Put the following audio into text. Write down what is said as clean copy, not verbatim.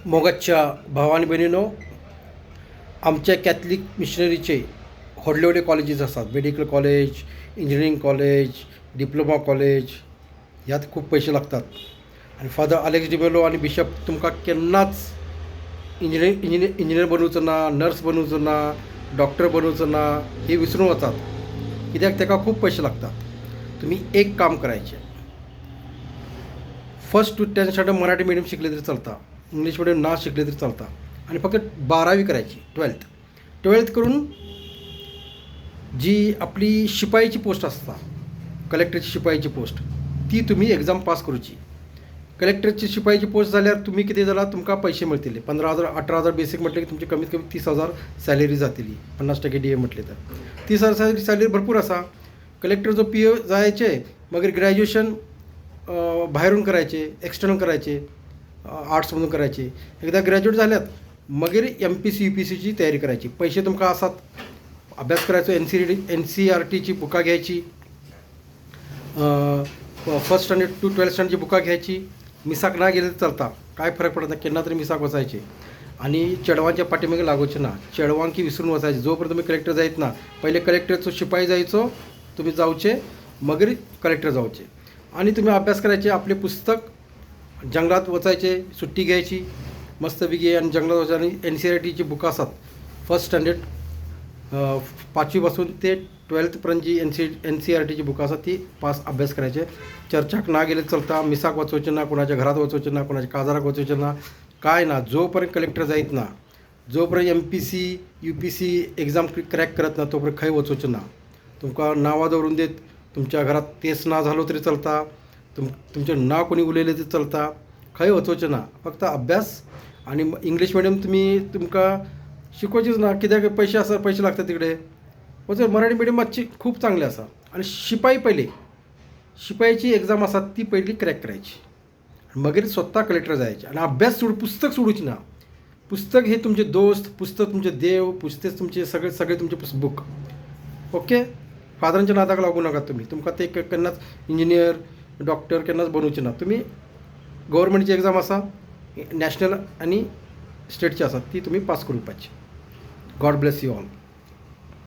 मोगाच्या भाव आनी भयणीनो, आमच्या कॅथलीक मिशनरीचे व्हडले व्हडले कॉलेजीस आसात. Medical college, engineering college, diploma college. ह्यात खूब पयशे लागतात आनी फादर आलेक्स डिबेलो आनी बिशप तुमकां केन्नाच इंजिनियर बनोवचो ना, नर्स बनोवचो ना, डॉक्टर बनोवचो ना, हे विसरून वचात, कित्याक ताका खूब पयशे लागतात. तुमी एक काम करायचें, first to tenth standard Marathi medium शिकले तरी चलता, इंग्लीश मिडियम ना शिकले तरी चलता आनी फक्त बारावी करायची, ट्वेल्थ. ट्वेल्थ करून जी आपली शिपायची पोस्ट आसता, कलेक्टरची शिपायची पोस्ट, ती तुमी एग्जाम पास करूची. कलेक्टरची शिपायची पोस्ट जाल्यार तुमी कितें जाल्यार तुमकां पयशे मेळटले. 15,000, 18,000 बेसीक म्हटलें की तुमची कमीत कमी 30,000 सॅलरी जातली. 50% डीए म्हटलें तर 30,000 सॅलरी भरपूर आसा. कलेक्टर जो पी ओ जायचे, मागीर ग्रॅज्युएशन भायरून करायचे, एक्सटर्नल करायचे, आर्ट्समधून करायचे. एकदा ग्रॅज्युएट झाल्यात मागीर एमपीएससी, यूपीएससीची तयारी करायची. पैसे तुमकां आसात, अभ्यास करायचो. एनसीईआरटीची बुकां घ्यायची, फर्स्ट स्टँडर्ड टू ट्वेल्थ स्टँडर्डची बुकां घ्यायची. मिसाक ना गेले तर चलता, काय फरक पडत ना. केन्ना तरी मिसाक वचायचे आणि चेडवांच्या पाठीमागे लागूचे ना. चेडवांकी विसरून वचायचे जोपर्यंत तुम्ही कलेक्टर जायत ना. पहिले कलेक्टरचो शिपाई जायचो तुम्ही जावचे, मगरी कलेक्टर जावचे आणि तुम्ही अभ्यास करायचे. आपले पुस्तक, जंगलात वचायचे, सुट्टी घ्यायची मस्तपैकी आणि जंगलात वचायचे. आणि एनसीईआरटीची बुकं असतात, फर्स्ट स्टँडर्ड, पाचवीपासून ते ट्वेल्थपर्यंत जी एनसीईआरटीची बुकं आसात ती पास अभ्यास करायचे. चर्चाक ना गेले चलता, मिसाक वचोवचें ना, कोणाच्या घरात वचोवचें ना, कोणाच्या काजाराक वचोवचें ना, काय ना. जोपर्यंत कलेक्टर जायत ना, जोपर्यंत एमपीएससी, यूपीएससी एक्झाम क्रॅक करत ना, तोपर्यंत खंय वचोवचें ना. तुमकां नांवां दवरून देत, तुमच्या घरात तेच ना झालो तरी चलता, तुमचें नांव कोणी उलयलें तरी चलता, खंय वचोवचें ना. फक्त अभ्यास. आणि इंग्लीश मिडियम तुमी तुमकां शिकोवचेच ना, कित्याक पयशे आसा, पयशे लागता तिकडे. वचून मराठी मिडियम मातशी खूब चांगली आसा. आणि शिपाई, पयली शिपायाची एक्झाम आसा ती पयली क्रॅक करायची, मगीर स्वता कलेक्टर जायचे. आणि अभ्यास सोड, पुस्तक सोडूची ना. पुस्तक हे तुमचे दोस्त, पुस्तक तुमचे देव, पुस्तक तुमचे सगळे, सगळे तुमचे बुक. ओके, फादरांच्या नादाक लागू नका तुम्ही. तुमकां ते केन्नाच इंजिनियर, डॉक्टर केन्नाच बनोवचे ना. तुमी गव्हर्मेंटची एक्झाम आसा, नॅशनल आनी स्टेटची आसा, ती तुमी पास करूंक पाहिजे. God bless you all.